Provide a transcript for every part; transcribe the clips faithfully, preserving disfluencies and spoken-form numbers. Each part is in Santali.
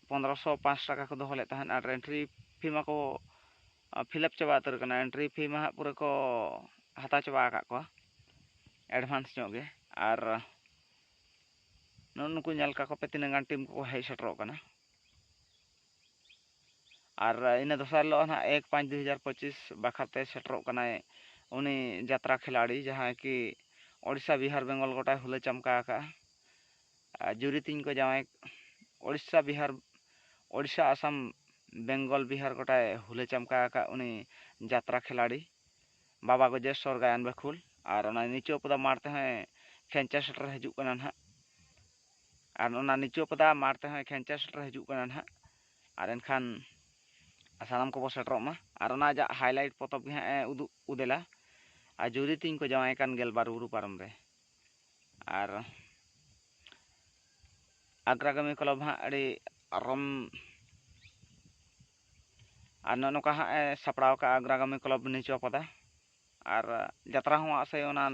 ᱯᱚᱱᱨᱚᱥᱚ ᱯᱟᱸᱪ ᱴᱟᱠᱟ ᱠᱚ ᱫᱚᱦᱚ ᱞᱮᱫ ᱛᱟᱦᱮᱸᱫ᱾ ᱟᱨ ᱮᱱᱴᱨᱤ ᱯᱷᱤ ᱢᱟᱠᱚ ᱯᱷᱤᱞᱟᱯ ᱪᱟᱵᱟ ᱩᱛᱟᱹᱨ ᱠᱟᱱᱟ᱾ ᱮᱱᱴᱨᱤ ᱯᱷᱤ ᱢᱟ ᱦᱟᱸᱜ ᱯᱩᱨᱟᱹ ᱠᱚ ᱦᱟᱛᱟᱣ ᱪᱟᱵᱟ ᱟᱠᱟᱫ ᱠᱚᱣᱟ ᱮᱰᱵᱷᱟᱱᱥ ᱧᱚᱜ ᱜᱮ᱾ ᱟᱨ ᱱᱩᱜᱼᱩ ᱱᱩᱠᱩ ᱧᱮᱞ ᱠᱟᱠᱚ ᱯᱮ, ᱛᱤᱱᱟᱹᱜ ᱜᱟᱱ ᱴᱤᱢ ᱠᱚᱠᱚ ᱦᱮᱡ ᱥᱮᱴᱮᱨᱚᱜ ᱠᱟᱱᱟ᱾ ᱟᱨ ᱤᱱᱟᱹ ᱫᱚᱥᱟᱨ ᱦᱤᱞᱳᱜ ᱱᱟᱦᱟᱜ ᱮᱠ ᱯᱟᱸᱪ ᱫᱩ ᱦᱟᱡᱟᱨ ᱯᱚᱸᱪᱤᱥ ᱵᱟᱠᱷᱨᱟᱛᱮ ᱥᱮᱴᱮᱨᱚᱜ ᱠᱟᱱᱟᱭ ᱩᱱᱤ ᱡᱟᱛᱨᱟ ᱠᱷᱤᱞᱟᱲᱤ, ᱡᱟᱦᱟᱸᱭ ᱠᱤ ᱳᱰᱤᱥᱟ, ᱵᱤᱦᱟᱨ, ᱵᱮᱝᱜᱚᱞ ᱜᱚᱴᱟᱭ ᱦᱩᱞᱟᱹ ᱪᱟᱢᱠᱟ ᱟᱠᱟᱫᱼᱟ᱾ ᱟᱨ ᱡᱩᱨᱤ ᱛᱤᱧ ᱠᱚ ᱡᱟᱶᱟᱭ, ᱳᱰᱤᱥᱟ, ᱵᱤᱦᱟᱨ, ᱳᱰᱤᱥᱟ, ᱟᱥᱟᱢ, ᱵᱮᱝᱜᱚᱞ, ᱵᱤᱦᱟᱨ ᱜᱚᱴᱟᱭ ᱦᱩᱞᱟᱹ ᱪᱟᱢᱠᱟ ᱟᱠᱟᱫ ᱩᱱᱤ ᱡᱟᱛᱨᱟ ᱠᱷᱤᱞᱟᱲᱤ ᱵᱟᱵᱟ ᱜᱚᱡᱮᱥᱚᱨ ᱜᱟᱭᱟᱱ ᱵᱟᱹᱠᱷᱩᱞ᱾ ᱟᱨ ᱚᱱᱟ ᱱᱤᱪᱩ ᱯᱚᱫᱟ ᱢᱟᱴᱷ ᱛᱮᱦᱚᱸᱭ ᱠᱷᱮᱧᱪᱟ ᱥᱮᱴᱮᱨ ᱦᱤᱡᱩᱜ ᱠᱟᱱᱟ ᱱᱟᱦᱟᱜ᱾ ᱟᱨ ᱚᱱᱟ ᱱᱤᱪᱩ ᱯᱚᱫᱟ ᱢᱟᱴᱷ ᱛᱮᱦᱚᱸᱭ ᱠᱷᱮᱧᱪᱟ ᱥᱮᱴᱮᱨ ᱦᱤᱡᱩᱜ ᱠᱟᱱᱟ ᱱᱟᱦᱟᱜ᱾ ᱟᱨ ᱮᱱᱠᱷᱟᱱ ᱥᱟᱱᱟᱢ ᱠᱚᱵᱚ ᱥᱮᱴᱮᱨᱚᱜ ᱢᱟ᱾ ᱟᱨ ᱚᱱᱟ ᱟᱡᱟᱜ ᱦᱟᱭᱞᱟᱭᱤᱴ ᱯᱚᱛᱚᱵ ᱜᱮ ᱦᱟᱸᱜ ᱮ ᱩᱫᱩᱜ ᱩᱫᱮᱞᱟ, ᱟᱨ ᱡᱩᱨᱤ ᱛᱤᱧ ᱠᱚ ᱡᱟᱶᱟᱭ ᱠᱟᱱ ᱜᱮᱞᱵᱟᱨ ᱵᱩᱨᱩ ᱯᱟᱨᱚᱢ ᱨᱮ᱾ ᱟᱨ ᱟᱜᱽᱨᱟᱜᱟᱢᱤ ᱠᱞᱟᱵᱽ ᱦᱟᱸᱜ ᱟᱹᱰᱤ ᱨᱚᱢ, ᱟᱨ ᱱᱚᱜᱼᱚ ᱱᱚᱝᱠᱟ ᱦᱟᱸᱜ ᱮ ᱥᱟᱯᱲᱟᱣ ᱠᱟᱜᱼᱟ ᱟᱜᱽᱨᱟᱜᱟᱢᱤ ᱠᱞᱟᱵᱽ ᱱᱤᱪᱩ ᱯᱚᱫᱟ᱾ ᱟᱨ ᱡᱟᱛᱨᱟ ᱦᱚᱸ ᱟᱥᱮ ᱚᱱᱟ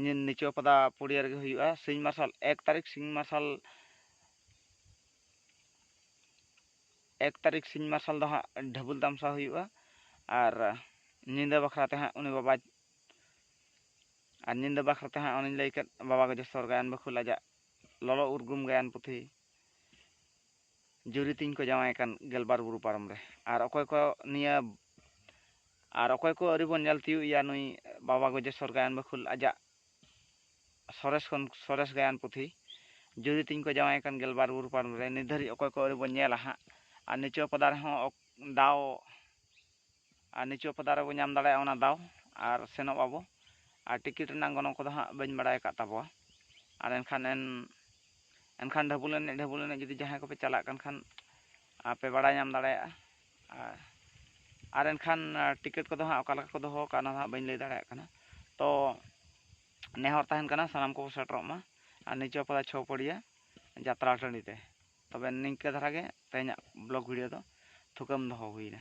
ᱱᱤ-, ᱱᱤᱪᱩ ᱯᱚᱫᱟ ᱯᱩᱲᱤᱭᱟᱹ ᱨᱮᱜᱮ ᱦᱩᱭᱩᱜᱼᱟ᱾ ᱥᱤᱧ ᱢᱟᱨᱥᱟᱞ ᱮᱠ ᱛᱟᱹᱨᱤᱠᱷ, ᱥᱤᱧ ᱢᱟᱨᱥᱟᱞ ᱮᱠ ᱛᱟᱹᱨᱤᱠᱷ ᱥᱤᱧ ᱢᱟᱨᱥᱟᱞ ᱫᱚ ᱦᱟᱸᱜ ᱰᱷᱟᱹᱵᱩᱞ ᱛᱟᱢᱥᱟ ᱦᱩᱭᱩᱜᱼᱟ᱾ ᱟᱨ ᱧᱤᱫᱟᱹ ᱵᱟᱠᱷᱨᱟ ᱛᱮ ᱦᱟᱸᱜ ᱩᱱᱤ ᱵᱟᱵᱟ, ᱟᱨ ᱧᱤᱫᱟᱹ ᱵᱟᱠᱷᱨᱟ ᱛᱮ ᱦᱟᱸᱜ ᱚᱱᱮᱧ ᱞᱟᱹᱭ ᱠᱮᱫ, ᱵᱟᱵᱟ ᱜᱚᱡᱮᱥᱚᱨ ᱜᱟᱭᱟᱱ ᱵᱟᱹᱠᱷᱩᱞ ᱟᱡᱟᱜ ᱞᱚᱞᱚ ᱩᱨᱜᱩᱢ ᱜᱟᱭᱟᱱ ᱯᱩᱛᱷᱤ ᱡᱩᱨᱤ ᱛᱤᱧ ᱠᱚ ᱡᱟᱶᱟᱭ ᱠᱟᱱ ᱜᱮᱞᱵᱟᱨ ᱵᱩᱨᱩ ᱯᱟᱨᱚᱢ ᱨᱮ᱾ ᱟᱨ ᱚᱠᱚᱭ ᱠᱚ ᱱᱤᱭᱟᱹ, ᱟᱨ ᱚᱠᱚᱭ ᱠᱚ ᱟᱹᱣᱨᱤ ᱵᱚᱱ ᱧᱮᱞ ᱛᱤᱭᱳᱜ ᱮᱭᱟ ᱱᱩᱭ ᱵᱟᱵᱟ ᱜᱚᱡᱮᱥᱚᱨ ᱜᱟᱭᱟᱱ ᱵᱟᱹᱠᱷᱩᱞ ᱟᱡᱟᱜ ᱥᱚᱨᱮᱥ ᱠᱷᱚᱱ ᱥᱚᱨᱮᱥ ᱜᱟᱭᱟᱱ ᱯᱩᱛᱷᱤ ᱡᱩᱨᱤ ᱛᱤᱧ ᱠᱚ ᱡᱟᱶᱟᱭ ᱠᱟᱱ ᱜᱮᱞᱵᱟᱨ ᱵᱩᱨᱩ ᱯᱟᱨᱚᱢ ᱨᱮ ᱱᱤᱛ ᱫᱷᱟᱹᱨᱤᱡ ᱚᱠᱚᱭ ᱠᱚ ᱟᱹᱣᱨᱤ ᱵᱚᱱ ᱧᱮᱞᱟ ᱦᱟᱸᱜ, ᱟᱨ ᱱᱤᱪᱩ ᱯᱚᱫᱟ ᱨᱮᱦᱚᱸ ᱚᱠ-, ᱫᱟᱣ, ᱟᱨ ᱱᱤᱪᱩ ᱯᱚᱫᱟ ᱨᱮᱵᱚ ᱧᱟᱢ ᱫᱟᱲᱮᱭᱟᱜᱼᱟ ᱚᱱᱟ ᱫᱟᱣ, ᱟᱨ ᱥᱮᱱᱚᱜ ᱟᱵᱚ᱾ ᱟᱨ ᱴᱤᱠᱤᱴ ᱨᱮᱱᱟᱜ ᱜᱚᱱᱚᱝ ᱠᱚᱫᱚ ᱦᱟᱸᱜ ᱵᱟᱹᱧ ᱵᱟᱲᱟᱭ ᱟᱠᱟᱫ ᱛᱟᱵᱚᱣᱟ᱾ ᱟᱨ ᱮᱱᱠᱷᱟᱱ ᱮᱱ-, ᱮᱱᱠᱷᱟᱱ ᱰᱷᱟᱹᱵᱩᱞ ᱮᱱᱮᱡ, ᱰᱷᱟᱹᱵᱩᱞ ᱮᱱᱮᱡ ᱡᱩᱫᱤ ᱡᱟᱦᱟᱸᱭ ᱠᱚᱯᱮ ᱪᱟᱞᱟᱜ ᱠᱟᱱ ᱠᱷᱟᱱ, ᱟᱯᱮ ᱵᱟᱲᱟᱭ ᱧᱟᱢ ᱫᱟᱲᱮᱭᱟᱜᱼᱟ᱾ ᱟᱨ, ᱟᱨ ᱮᱱᱠᱷᱟᱱ, ᱟᱨ ᱴᱤᱠᱤᱴ ᱠᱚᱫᱚ ᱦᱟᱸᱜ ᱚᱠᱟ ᱞᱮᱠᱟ ᱠᱚ ᱫᱚᱦᱚ ᱟᱠᱟᱫᱼᱟ, ᱚᱱᱟ ᱫᱚ ᱦᱟᱸᱜ ᱵᱟᱹᱧ ᱞᱟᱹᱭ ᱫᱟᱲᱮᱭᱟᱜ ᱠᱟᱱᱟ᱾ ᱛᱚ ᱱᱮᱦᱚᱨ ᱛᱟᱦᱮᱱ ᱠᱟᱱᱟ ᱥᱟᱱᱟᱢ ᱠᱚᱵᱚ ᱥᱮᱴᱮᱨᱚᱜ ᱢᱟ ᱟᱨ ᱱᱤᱪᱩ ᱯᱟᱫᱟ ᱪᱷᱚᱯᱚᱲᱤᱭᱟ ᱡᱟᱛᱨᱟ ᱴᱟᱺᱰᱤ ᱛᱮ᱾ ᱛᱚᱵᱮ ᱱᱤᱝᱠᱟᱹ ᱫᱷᱟᱨᱟ ᱜᱮ ᱛᱮᱦᱮᱧᱟᱜ ᱵᱞᱚᱜ ᱵᱷᱤᱰᱤᱭᱳ ᱫᱚ ᱛᱷᱩᱠᱟᱹᱢ ᱫᱚᱦᱚ ᱦᱩᱭᱱᱟ᱾